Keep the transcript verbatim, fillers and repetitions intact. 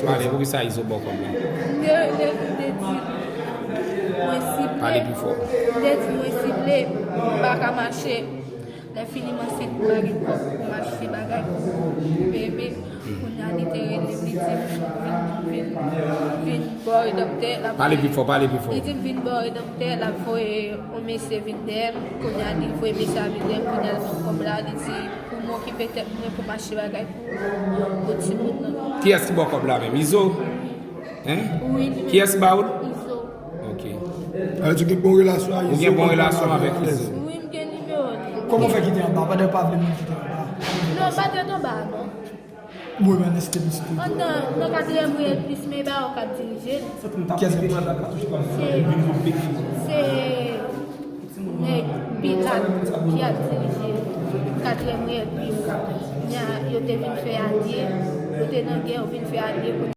Pale, poukisa Izo ba w kòb la? Mwen te di mwen sible. Pale pi fò. Mwen te di mwen sible, m pa ka mache. Lè fini m ansent, m pa gen kòb pou m achte bagay pou bebe. Kounye a li te rele m, li di m vin, vin, vin bò e doktè. L ap Pale pi fò, pale pi fò. Li di m vin bò e doktè, l ap voye yon mesye vin dèyè m. Kounye a li voye mesye a vin dèyè m, kounye a l ban m kòb la, li di pou m okipe tèt mwen, pou m achte bagay pou, pou timoun nan. Kiyès ki ba w kòb la menm? Izo? Hein? Wi, li menm. Kiyès ki ba w l? Izo. Ok. Alò, ou gen bon relasyon a Izo? Ou gen bon relasyon avèk Izo? Wi, m gen nimewo li. Kòman w fè kite anba pandan w pa vle moun kite anba? Non, pa tèt anba, non. Mwen, men, este mistik. Andan, nan katriyèm riyèl plis, men ba w k ap dirije. Kiyès ki Se, se nèg Pilat ki ap dirije katriyèm riyèl plis. Nya, yo te vin fè alye, yo te nan gè, yo vin fè alye pou